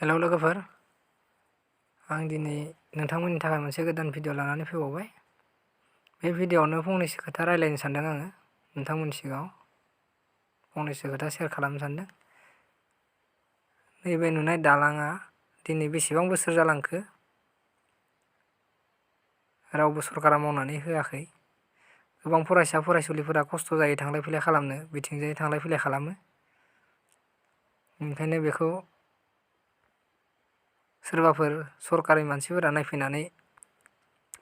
Hello लोगोफोर, आं दिनै नोंथांमोननि थाखाय मोनसे गोदान भिडिअ लानानै फैबावबाय। बे भिडिअआवनो फंनैसो खोथा रायज्लायनो सानदों आङो नोंथांमोननि सिगाङाव। फंनैसो खोथा शेयार खालामनो सानदों। नैबे नुनाय दालाङा दिनै बेसेबां बोसोर जालांखो रावबो सरकारा मावनानै होआखै। गोबां फरायसा फरायसुलिफोरा खस्थ' जायो थांलाय फैलाय खालामनो, बिथिंजाय थांलाय फैलाय खालामो। ओंखायनो बेखौ सोरबाफोर सरकारि मानसिफोरा नायफैनानै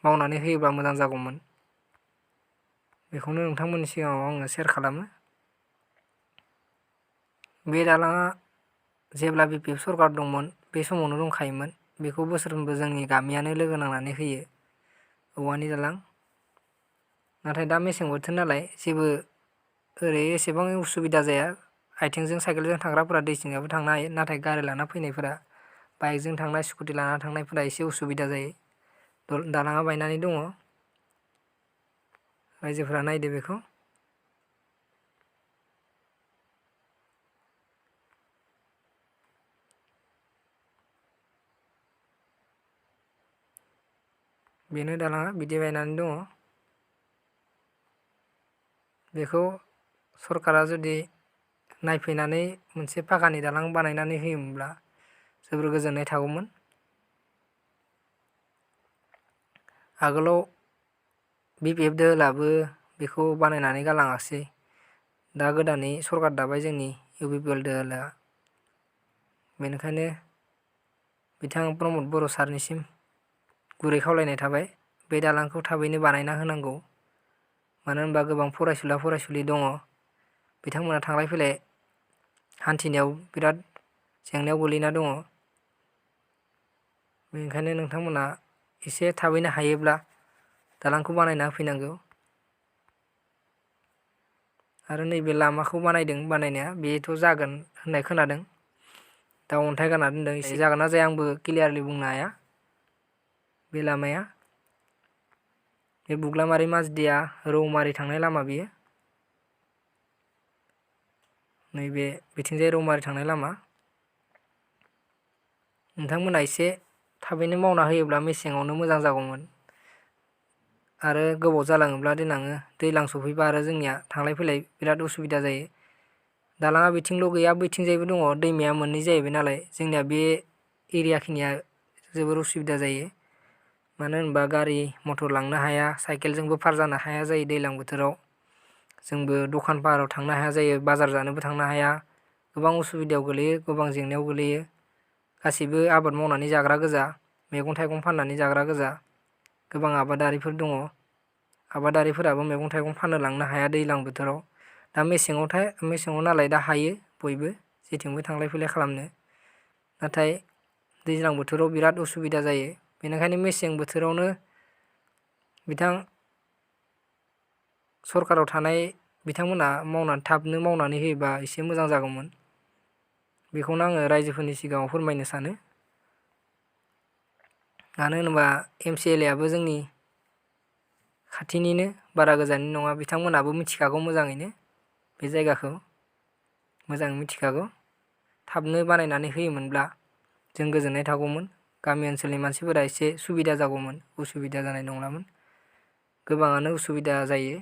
मावनानै होयोब्ला मोजां जागौमोन। बेखौनो नोंथांमोननि सिगाङाव आङो शेयार खालामो। बे दालाङा जेब्ला BPF सरकार दंमोन बे समावनो दंखायोमोन। बेखौ बोसोरफ्रोमबो जोंनि गामियानो लोगो नांनानै होयो, औवानि दालां। नाथाय दा मेसें बोथोर नालाय जेबो ओरै एसेबां उसुबिदा जाया। आथिंजों साइकेलजों थांग्राफोरा दैथिंजाबो थांनो हायो, नाथाय गारि लाना फैनायफोरा बाइकजों थांनाय स्कुटि लाना थांनायफोरा एसे उसुबिदा जायो। दालाङा बायनानै दङ। रायजोफोरा नायदो बेखौ। बेनो दालाङा बिदि बायनानै दङ। बेखौ सरकारा जुदि नायफैनानै मोनसे पाकानि दालां बानायनानै होयोमोनब्ला जोबोर गोजोननाय थागौमोन। आगोलाव BPF दोलोआबो बेखौ बानायनानै गालाङासै। दा गोदानै सरकार दाबाय जोंनि UPPL दोलोआ। बेनिखायनो बिथां प्रमद बर' सारनिसिम गुरै खावलायनाय थाबाय, बे दालांखौ थाबैनो बानायना होनांगौ। मानो होनबा गोबां फरायसुला फरायसुलि दङ, बिथांमोना थांलाय फैलाय हान्थिनायाव बिराद जेंनायाव गोलैना दङ। बेनिखायनो नोंथांमोना एसे थाबैनो हायोब्ला दालांखौ बानायना होफैनांगौ। आरो नैबे लामाखौ बानायदों बानायनाया, बेथ' जागोन होननाय खोनादों। दा अन्थाइ गारना दोनदों, एसे जागोन ना जाया आंबो क्लियारलि बुंनो हाया। बे लामाया बे बुग्लामारि माजदिया रौमारि थांनाय लामा बेयो। नैबे बिथिंजाय रौमारि थांनाय लामा। नोंथांमोना एसे थाबैनो मावना होयोब्ला मेसेङावनो मोजां जागौमोन। आरो गोबाव जालाङोब्ला देनाङो दैज्लां सफैबा आरो जोंनिया थांलाय फैलाय बिराद उसुबिदा जायो। दालाङा बिथिंल' गैया, बैथिंजायबो दङ। दैमाया मोननै जाहैबाय नालाय जोंनिया बे एरियाखिनिया जोबोर उसुबिदा जायो। मानो होनबा गारि मटर लांनो हाया, साइकेलजोंबो पार जानो हाया जायो दैज्लां बोथोराव। जोंबो दखान पाहाराव थांनो हाया जायो, बाजार जानोबो थांनो हाया। गोबां उसुबिदायाव गोलैयो, गोबां जेंनायाव गोलैयो। गासैबो आबाद मावनानै जाग्रा गोजा, मैगं थाइगं फाननानै जाग्रा गोजा। गोबां आबादारिफोर दङ। आबादारिफोराबो मैगं थाइगं फाननो लांनो हाया दैज्लां बोथोराव। दा मेसेङाव नालाय दा हायो बयबो जेथिंबो थांलाय फैलाय खालामनो। नाथाय दैज्लां बोथोराव बिराद उसुबिदा जायो। बेनिखायनो मेसें बोथोरावनो बिथां सरकाराव थानाय बिथांमोना थाबनो मावनानै होयोबा एसे मोजां जागौमोन। बेखौनो आङो रायजोफोरनि सिगाङाव फोरमायनो सानो। मानो होनोबा MCLA आबो जोंनि खाथिनिनो, बारा गोजाननि नङा। बिथांमोनाबो मिथिखागौ मोजाङैनो बे जायगाखौ, मोजाङै मिथिखागौ। थाबनो बानायनानै होयोमोनब्ला जों गोजोननाय थागौमोन। गामि ओनसोलनि मानसिफोरा एसे सुबिदा जागौमोन, उसुबिदा जानाय नंलामोन। गोबाङानो उसुबिदा जायो,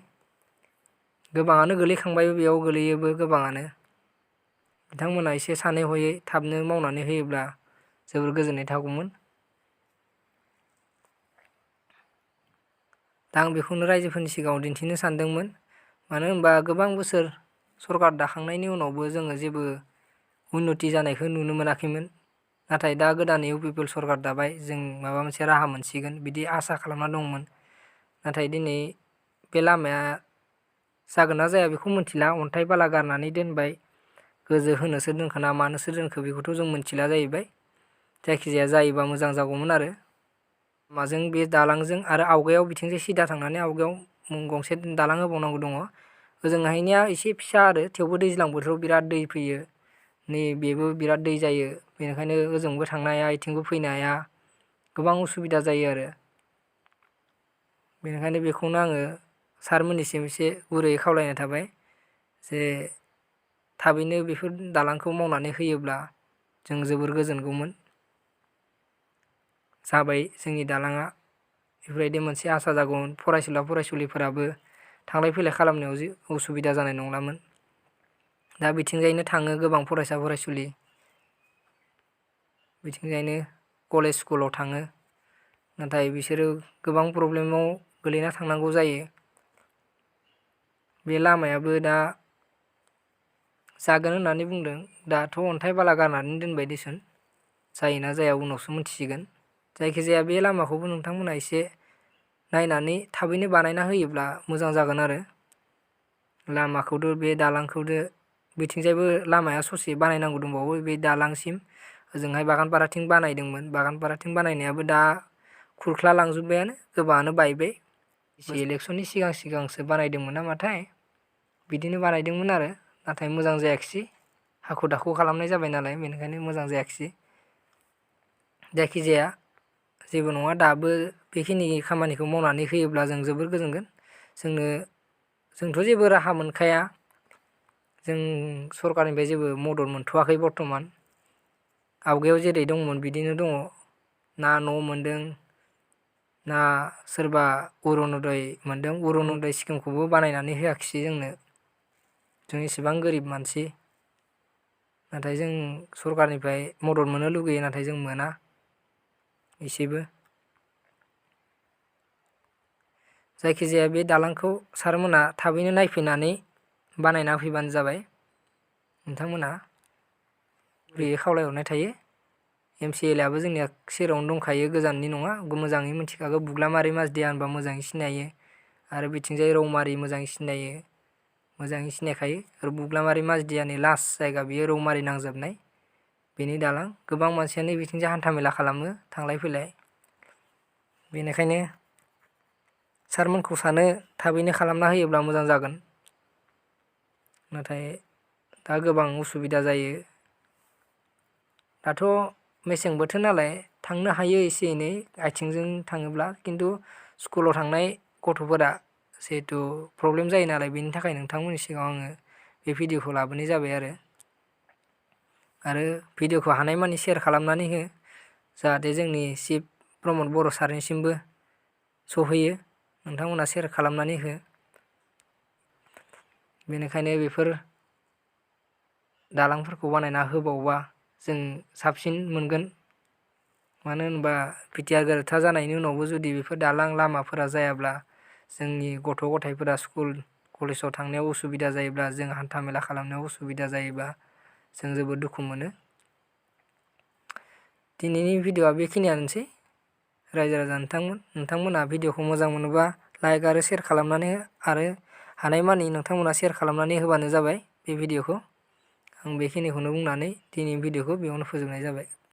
गोबाङानो गोलैखांबायबो, बेयाव गोलैयोबो गोबाङानो। बिथांमोना एसे सानै हयै थाबनो मावनानै होयोब्ला जोबोर गोजोननाय थागौमोन। दा आं बेखौनो रायजोफोरनि सिगाङाव दिन्थिनो सानदोंमोन। मानो होनबा गोबां बोसोर सरकार दाखांनायनि उनावबो जोङो जेबो उन्नति जानायखौ नुनो मोनाखैमोन। नाथाय दा गोदानै UPPL सरकार दाबाय, जों माबा मोनसे राहा मोनसिगोन बिदि आसा खालामना दंमोन। नाथाय दिनै बे लामाया जागोन ना जाया बेखौ मिथिला। अन्थाइ बाला गारनानै दोनबाय, गोजो होनोसो दोनखो ना मानोसो दोनखो बेखौथ' जों मिथिला जाहैबाय। जायखिजाया जायोबा मोजां जागौमोन आरो। माजों बे दालांजों आरो आवगायाव बिथिंजाय सिदा थांनानै आवगायाव गंसे दालां होबावनांगौ दङ। ओजोंहायनिया एसे फिसा आरो, थेवबो दैज्लां बोथोराव बिराद दै फैयो। नै बेबो बिराद दै जायो, बेनिखायनो ओजोंबो थांनो हाया, इथिंबो फैनो हाया। गोबां उसुबिदा जायो आरो। बेनिखायनो बेखौनो आङो सारमोननिसिम एसे गुरैयै खावलायनाय थाबाय जे थाबैनो बेफोर दालांखौ मावनानै होयोब्ला जों जोबोर गोजोनगौमोन। जाबाय जोंनि दालाङा बेफोरबायदि मोनसे आसा जागौमोन फरायसुलिफोराबो थांलाय फैलाय खालामनायाव उसुबिदा जानाय नंलामोन। दा बिथिंजायनो थाङो गोबां फरायसुलि बिथिंजायनो कलेज स्कुलाव थाङो, नाथाय बिसोरो गोबां प्रब्लेमाव गोलैना थांनांगौ जायो। बे लामायाबो दा जागोन होननानै बुंदों, दाथ' अन्थाइ बाला गारनानै दोनबाय देसुन, जायोना जाया उनावसो मिथिसिगोन। जायखिजाया बे लामाखौबो नोंथांमोना एसे नायनानै थाबैनो बानायना होयोब्ला मोजां जागोन आरो। लामाखौथ' बे दालांखौथ' बिथिंजायबो लामाया ससे बानायनांगौ दंबावो बे दालांसिम। ओजोंहाय बागानपाराथिं बानायदोंमोन, बागानपाराथिं बानायनायाबो दा खुरख्ला लांजोब्बायानो, गोबाङानो बायबाय। एसे इलेक्सननि सिगांसो बानायदोंमोन नामाथाय, बिदिनो बानायदोंमोन आरो, नाथाय मोजां जायाखिसै। हाखु दाखु खालामनाय जाबाय नालाय बेनिखायनो मोजां जायाखिसै। जायखिजाया जेबो नङा, दाबो बेखिनि खामानिखौ मावनानै होयोब्ला जों जोबोर गोजोनगोन। जोंथ' जेबो राहा मोनखाया, जों सरकारनिफ्राय जेबो मदद मोनथ'वाखै बर्थमान। आवगायाव जेरै दंमोन बिदिनो दङ, ना न' मोनदों ना सोरबा अरुनदय मोनदों। अरुनदय स्किमखौबो बानायनानै होआखिसै जोंनो। जों एसेबां गोरिब मानसि, नाथाय जों सरकारनिफ्राय मदद मोननो लुगैयो, नाथाय जों मोना एसेबो। जायखिजाया बे दालांखौ सारमोना थाबैनो नायफैनानै बानायना होफैबानो जाबाय नोंथांमोना, बे खावलायहरनाय थायो। MCLA आबो जोंनिया सेरावनो दंखायो, गोजाननि नङा, मोजाङै मिथिखागौ। बुग्लामारि माजदिया होनबा मोजाङै सिनायो, आरो बिथिंजाय रौमारि मोजाङै सिनायो, मोजाङै सिनायखायो। आरो बुग्लामारि माजदियानि लास्ट जायगा बियो रौमारि नांजाबनाय बेनि दालां। गोबां मानसियानो बिथिंजाय हान्था मेला खालामो थांलाय फैलाय। बेनिखायनो सारमोनखौ सानो थाबैनो खालामना होयोब्ला मोजां जागोन, नाथाय दा गोबां उसुबिदा जायो। दाथ' मेसें बोथोर नालाय थांनो हायो एसे एनै आथिंजों थाङोब्ला, खिन्थु स्कुलाव थांनाय गथ'फोरा जिहेथु प्रब्लेम जायो नालाय, बेनि थाखाय नोंथांमोननि सिगाङाव आङो बे भिडिअखौ लाबोनाय जाबाय आरो भिडिअखौ हानायमानि सेयार खालामनानै हो, जाहाथे जोंनि चिफ प्रमद बर' सारनिसिमबो सहैयो। नोंथांमोना सेयार खालामनानै हो। बेनिखायनो बेफोर दालांफोरखौ बानायना होबावबा जों साबसिन मोनगोन। मानो होनबा बिटिआर गोरोबथा जानायनि उनावबो जुदि बेफोर दालां लामाफोरा जायाब्ला, जोंनि गथ' गथायफोरा स्कुल कलेजाव थांनायाव उसुबिदा जायोब्ला, जों हान्था मेला खालामनायाव उसुबिदा जायोबा जों जोबोद दुखु मोनो। दिनैनि भिडिअआ बेखिनियानोसै। रायजो राजा नोंथांमोना भिडिअखौ मोजां मोनोबा लाइक आरो सेयार खालामनानै हो, आरो हानायमानि नोंथांमोना सेयार खालामनानै होबानो जाबाय बे भिडिअखौ। आं बेखिनिखौनो बुंनानै दिनैनि भिडिअखौ बेयावनो फोजोबनाय जाबाय।